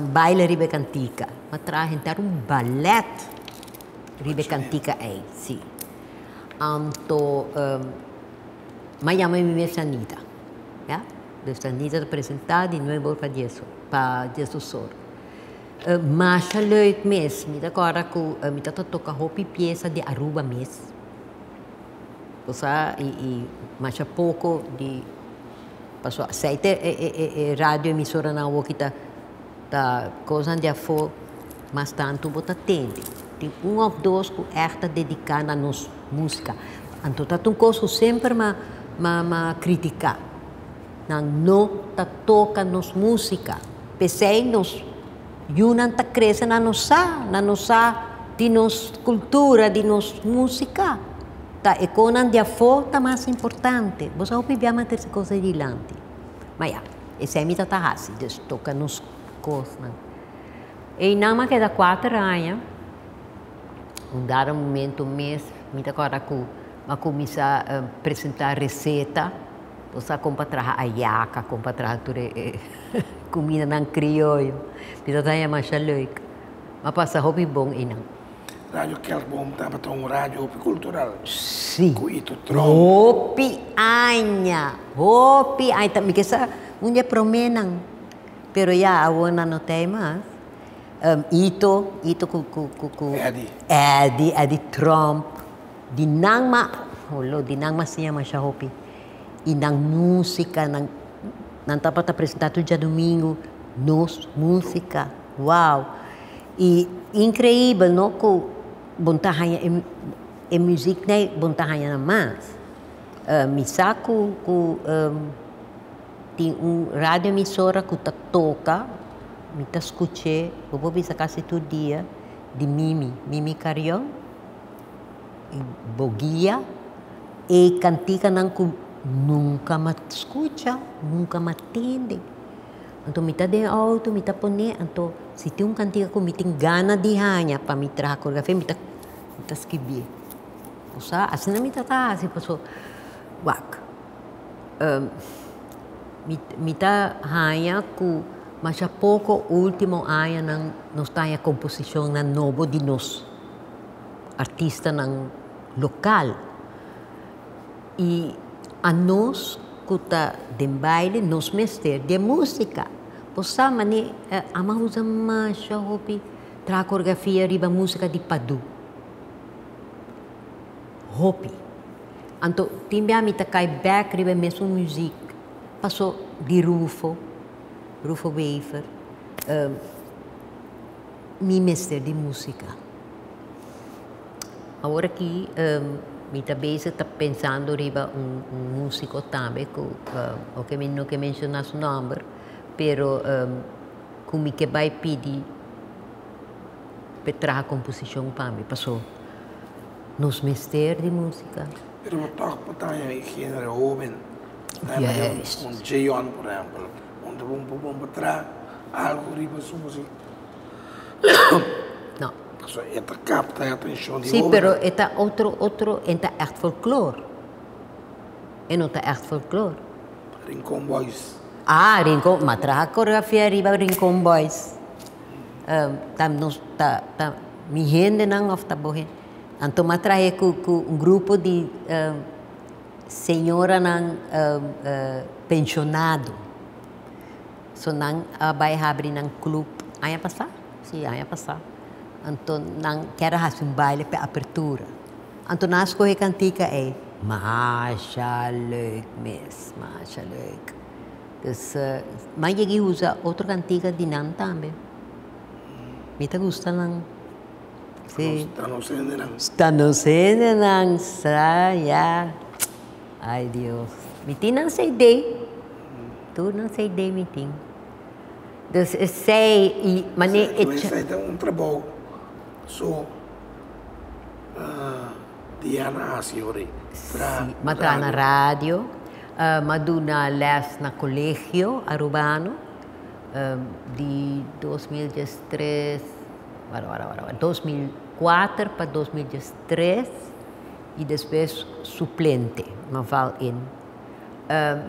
Speaker 5: baile riba e kantika. Mi a traha henter un balèt riba e kantika ei, si. Anto mi a yama mi mes Chanita, ya. Dus Chanita ta presentá di nuebe or pa dies or, pa diesdos or. Masha leuk mes. Mi ta kòrda ku mi ta ta toka hopi piesa di Aruba mes. Bo sa i i masha poko di pasobra asei ta e e e radio emisoranan awor ki ta ta kosnan di afó mas tantu bo ta tende. Tin un òf dos ku ègt ta dediká na nos músika. Anto ta un kos ku semper m'a m'a m'a kritiká. Nan no ta toka nos músika. P'esei nos yunan ta krese nan no sa, nan no sa di nos kultura, di nos músika. Ta e konan di afó ta mas importante. Bo sa hopi bia manter si kos ei dilanti. Ma ya, esei mi ta ta hasi, dus toka nos kosnan. Einan mi a keda kuater aña. Un dado momento mes mi ta kòrda ku mi a kuminsá presentá reseta. Bo sa kon pa traha ayaka, kon pa traha tur e kumindanan krioyo. Mi ta haña masha leuk. Mi a pasa hopi bon einan.
Speaker 3: Radio Kelkboom tabata un radio hopi kultural.
Speaker 5: Sí.
Speaker 3: Ku Ito Tromp.
Speaker 5: Hopi aña, hopi aña. Mi ke sa un di e proménan. Pero ya awor nan no ta ei mas. Ito, Ito ku ku ku ku.
Speaker 3: Eddy.
Speaker 5: Eddy, Eddy Tromp. Di nan ma, holo, di nan ma siña masha hopi. I nan músika, nan nan tabata presentá tur djadumingu nos músika. Wow! I inkreibel no ku bon ta haña e e muzik nei bon ta haña nan mas. Mi sa ku ku tin un radio emisora ku ta toka, mi ta skuch'é, bo por bisa kasi tur dia, di Mimi, Mimi Carrion. Bo guia e kantikanan ku nunka m'a skucha, nunka m'a tende. Anto mi ta den outo, mi ta pone, anto si tin un kantika ku mi tin gana di haña pa mi traha koreografia, mi ta mi ta skibié. Bo sa, asina mi ta ta hasi paso wak mi mi ta haña ku masha poko ultimo añanan nos ta haña komposishonnan nobo di nos. Artistanan lokal i anos ku ta den baile nos mester di e músika. Bo sa mane ama usa masha hopi traha koreografia riba músika di Padu. Hopi. Anto tin bia mi ta kai bèk riba e mesun muzik paso di Rufo, Rufo Wever. Mi mester di músika. Awor aki mi ta bezig ta pensando riba un músiko tambe ku oke mi no ke menshoná su nòmber pero ku mi ke bai pidi pa e traha komposishon pa mi paso nos mester di músika.
Speaker 3: Pero bo tòg por traña e género hóben, un Jeon por ehèmpel, un ta bon pa traha algu riba su músika.
Speaker 5: No.
Speaker 3: Pasobra e ta kapta e atenshon di
Speaker 5: Sí,
Speaker 3: hóbennan.
Speaker 5: pero e ta otro, otro, e ta ègt folklor. E no ta ègt folklor.
Speaker 3: Rincon Boys.
Speaker 5: Ah, Rincon, m'a traha koreografia riba Rincon Boys. Ta nos, ta, ta mi hendenan òf ta bo hende? Anto m'a traha ku, ku un grupo di señoranan penshonado. So nan a bai habri nan club aña pasá, sí aña pasá. Anto nan kier a hasi un baile p'e apertura. Anto nan a skohe kantika ei. Masha leuk mes, masha leuk. Dus m'a yega i usa otro kantika di nan tambe. Mi ta gusta nan. Sí.
Speaker 3: Ta nos hendenan.
Speaker 5: Ta nos hendenan, sa, ya. Ay Dios. Mi tin nan CD. Tur nan CD mi tin. Dus esey y mane e
Speaker 3: Esey esey ta un trabou so Diana a haci ora tra
Speaker 5: Si, m'a traha na radio, m'a duna les na colegio Arubano di 2013, wara wara wara, 2004 pa 2013. I despues suplente, m'a val in.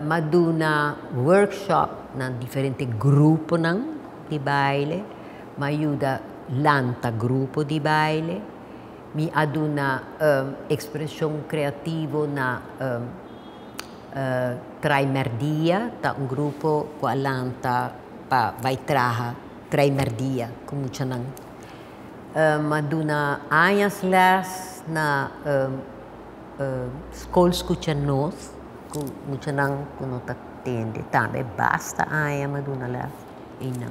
Speaker 5: M'a duna workshop na diferente gruponan di baile, m'a yuda lanta grupo di baile, mi a duna ekspreshon kreativo na Traimerdia, ta un grupo ku a lanta pa bai traha Traimerdia ku muchanan. M'a duna añas les na skol Skucha Nos ku muchanan ku no ta tende tambe basta aña m'a duna les einan.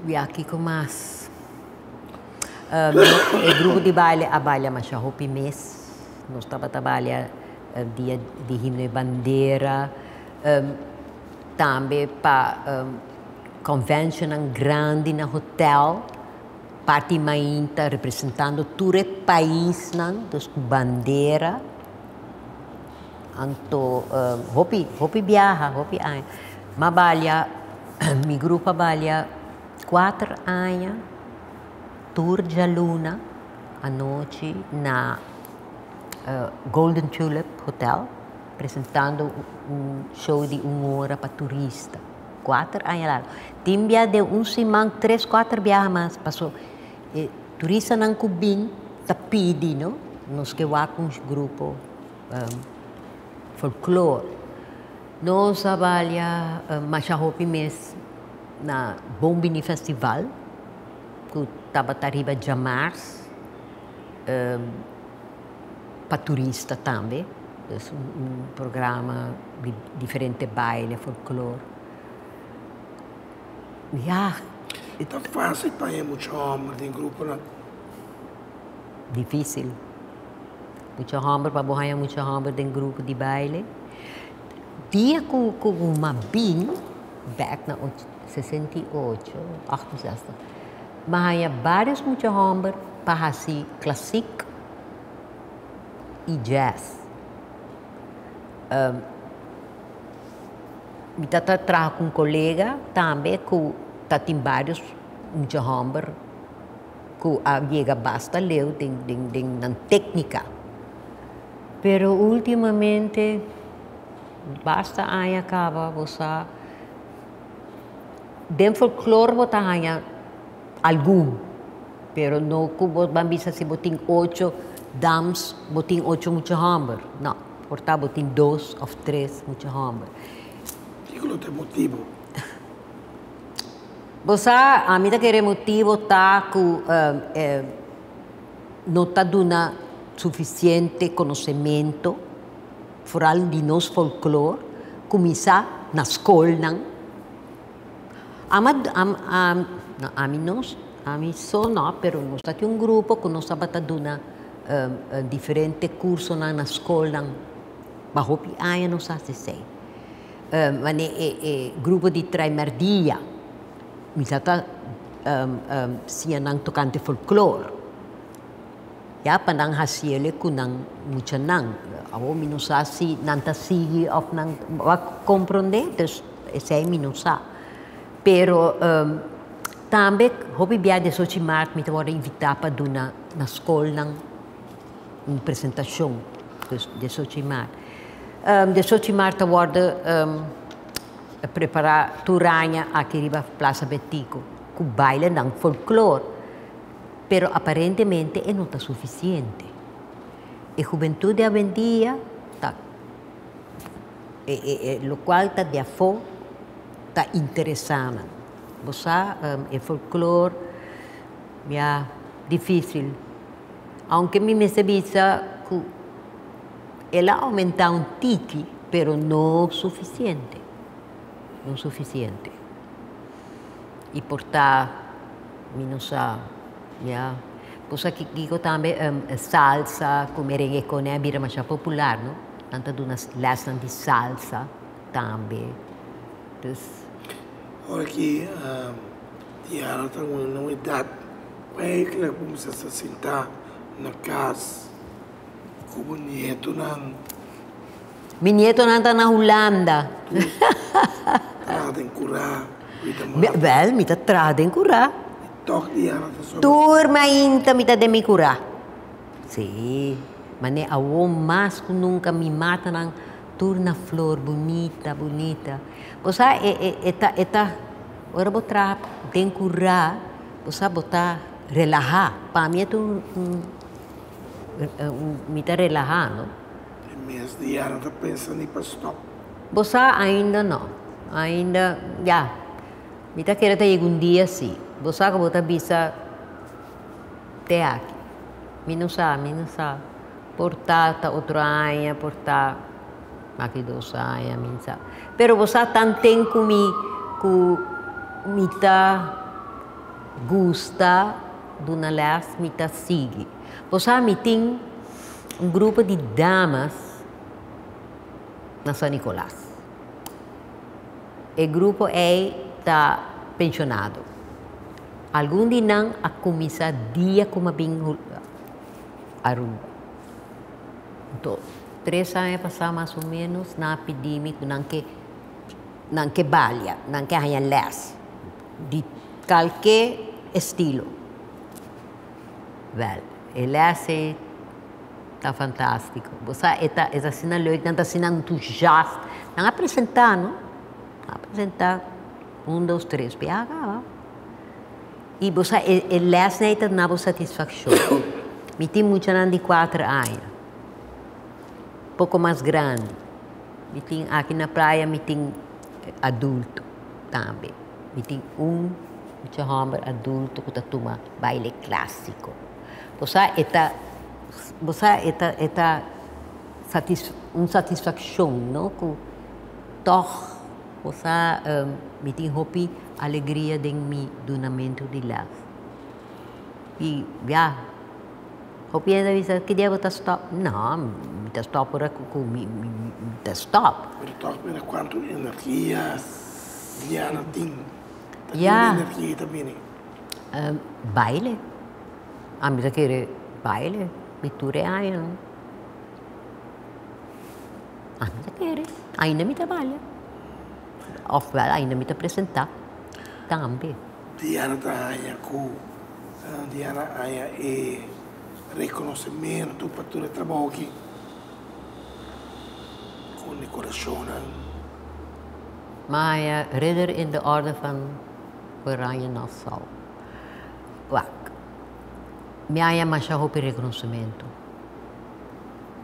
Speaker 5: Ya kiko mas? E grupo di baile a baila masha hopi mes. Nos tabata baila dia di himno y bandera, tambe pa. Conventionnan grandi na hotel, parti mainta representando tur e paisnan, dus cu bandera. Anto hopi, hopi biaha, hopi aña. M'a balia, mi grupo a balia cuater aña tur djaluna anochi na Golden Tulip Hotel. presentando un show di un ora pa turista. 4 aña largo. Tin bia den un siman tres, kuater biaha mas paso e turistanan ku bin ta pidi no, nos ke wak un grupo folklor. Nos a balia masha hopi mes na Bon Bini Festival ku tabata riba djamars pa turista tambe. Dus un programa di diferente baile, folklor. Ya.
Speaker 3: E ta fácil pa haña mucha hòmber den gruponan?
Speaker 5: Difícil. Mucha hòmber, pa bo haña mucha hòmber den grupo di baile. Dia ku ku mi a bin bèk na 68, 68, mi a haña vários mucha hòmber pa hasi klasik i jazz. Mi ta ta traha ku un kolega tambe ku ta tin vários mucha hòmber ku a yega basta leu den den den nan téknika. Pero últimamente basta aña kaba bo sa den folklor bo ta haña algun, pero no ku bo ban bisa si bo tin ocho dams bo tin ocho mucha hòmber, no, por ta bo tin dos òf tres mucha hòmber.
Speaker 3: Kiko lo ta e motibu?
Speaker 5: Bo sa, ami ta kere motibu ta ku no ta duna sufisiente konosementu, foral di nos folklor, kuminsá na skolnan. Ama, no, ami no, ami so no, pero nos ta tin un grupo ku nos tabata duna diferente kursonan na skolnan. Pa hopi aña nos hasi esei. Wanneer e e grupo di Traimerdia mi sa ta siña nan tokante folklor ya pa nan hasiele ku nan muchanan. Awor mi no sa si nan ta sigui òf nan a komprondé, dus esei mi no sa. Pero tambe hopi bia diesocho di mart mi ta wòrdu invitá pa duna na skolnan un presentashon, dus diesocho di mart. Diesocho di mart ta wòrdu prepará tur aña aki riba Plaza Betico ku bailenan folklor, pero aparentemente e no ta sufisiente. E hubentut di awendia ta e lokual ta di afó ta interesá nan. Bo sa e folklor ya difísil. Aunke mi mester bisa ku el a oumentá un tiki, pero no sufisiente, no sufisiente. I por ta, mi no sa, ya. Bo sa kiko tambe salsa ku merengue kone a bira masha popular, no? Nan ta duna lèsnan di salsa tambe. Dus.
Speaker 3: Ora ki Diana ta un na un edat ku eigenlijk bo mester sa sintá na kas ku bo nietonan.
Speaker 5: Mi nietonan ta na Hulanda.
Speaker 3: Tu traha den kurá, mi ta mata.
Speaker 5: Wèl, mi ta traha den kurá.
Speaker 3: I tòg Diana ta sobra.
Speaker 5: Tur mainta mi ta den mi kurá. Sí, manera awor mas ku nunka mi matanan tur na flor bunita, bunita. Bo sa e e e ta e ta ora bo traha den kurá bo sa bo ta relahá. Pa mi e ta un un un mi ta relahá no.
Speaker 3: E mes Diana ta pensa ni pa stop.
Speaker 5: Bo sa ainda no. Ainda ya. Mi ta kere ta yega un dia si. Bo sa ku bo ta bisa te aki. Mi no sa, mi no sa. Por ta ta otro aña, por ta aki dos aña, mi no sa. Pero bo sa tanten ku mi ku mi ta gusta duna les, mi ta sigui. Bo sa mi tin un grupo di damas na San Nicolas. E grupo ei ta penshonado. Algun di nan a kuminsá dia ku mi a bin Aruba. Anto, tres aña pasá mas o ménos nan a pidi mi ku nan ke nan ke balia, nan ke haña lès di kalke estilo. Wèl, e lès ei. Ta fantástiko. Bo sa e ta e ta asina leuk, nan ta asina entusiast. Nan a presentá no, nan a presentá un dos tres biaha kaba. I bo sa e e lèsnan ei ta duna bo satisfakshon. Mi tin muchanan di kuater aña, poko mas grandi. Mi tin aki na playa mi tin adulto tambe. Mi tin un mucha hòmber adulto ku ta tuma baile klásiko. Bo sa e ta, bo sa e ta e ta satis un satisfakshon no ku tòg bo sa mi tin hopi alegria den mi dunamentu di lès. I ya, hopi hende a bisa ki dia bo ta stòp? No, mi ta stòp ora ku mi mi ta stòp.
Speaker 3: Pero tòg mira kuantu energia Diana tin. Ta di unda energia ei ta bini?
Speaker 5: Baile. Ami ta kere baile di tur e añanan. Ami ta kere. Ainda mi ta balia. Òf ainda mi ta presentá tambe.
Speaker 3: Diana ta haña ku Diana haña e rekonosementu pa tur e trabou aki. Kondekorashonnan.
Speaker 5: Mi a haña Ridder in de Orde van Oranje Nassau. Wak, mi a haña masha hopi rekonosementu.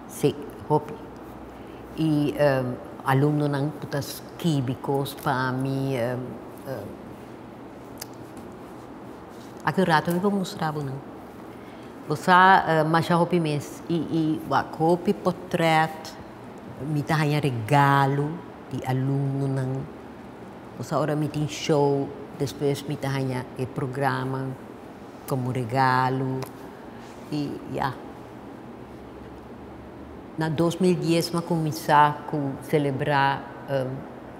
Speaker 5: Sí, hopi. I alumnonan ku ta skibi kos pa mi. Aki un rato mi por mustra bo nan. Bo sa masha hopi mes. I wak, hopi potrèt mi ta haña regalo di alumnonan. Bo sa ora mi tin show despues mi ta haña e programa komo regalo i ya. Na 2010 mi a kuminsá ku selebrá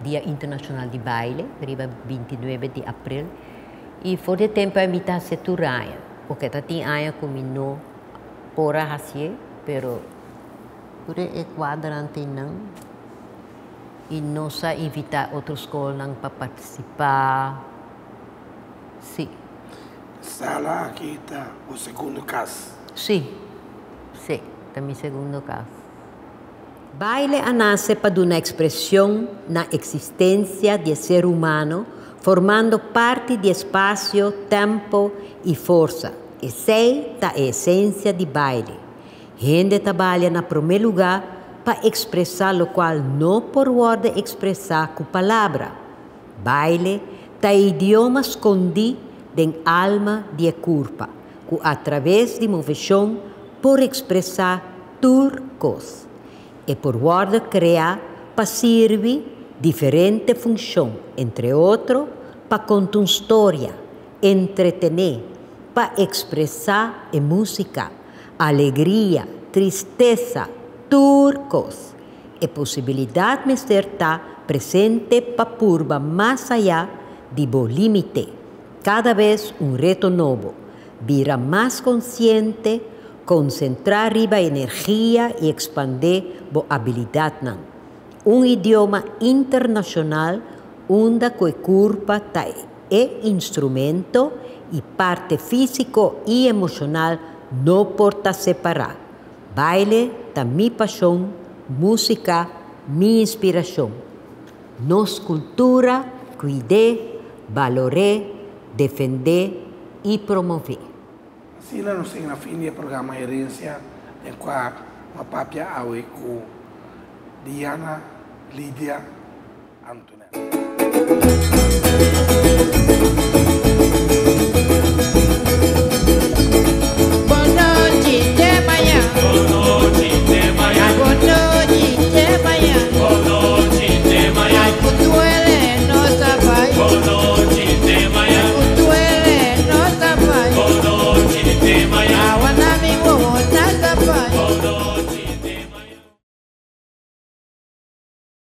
Speaker 5: Dia Internashonal di Baile riba 29 di aprel i for di e tempu ei mi ta hasié tur aña. Oke ta tin aña ku mi no por a hasié pero tur e kuadranan tin nan. I nos a invitá otro skolnan pa partisipá. Sí.
Speaker 3: Sala aki ta bo segundo kas?
Speaker 5: Sí. Sí, ta mi segundo kas. Baile a nase pa duna ekspreshon na eksistensia di e ser humano, formando parti di espasio, tempo i forsa. Esei ta e esensia di baile. Hende ta balia na promé lugá pa ekspresá lokual no por wòrdu ekspresá ku palabra. Baile ta e idioma skondí den alma di e kurpa, ku atraves di moveshon por ekspresá tur kos. E por wòrdu kreá pa sirbi diferente funshon, entre otro pa konta un storia, entretené, pa ekspresá e músika, Alegria, tristesa, tur kos. E posibilidat mester ta presente pa purba mas ayá di bo límite. Kada bes un reto nobo. Bira mas konsiente, konsentrá riba energia i ekspandé bo abilidatnan. Un idioma internashonal unda ku e kurpa ta e instrumento i parte físiko i emoshonal no por ta separá. Baile ta mi pashon, músika mi inspirashon. Nos kultura kuid'é, balor'é, defend'é i promov'é.
Speaker 3: Asina nos tin na fin di e programa Herencia den kua no a papia awe ku Diana Lidia Antoinette.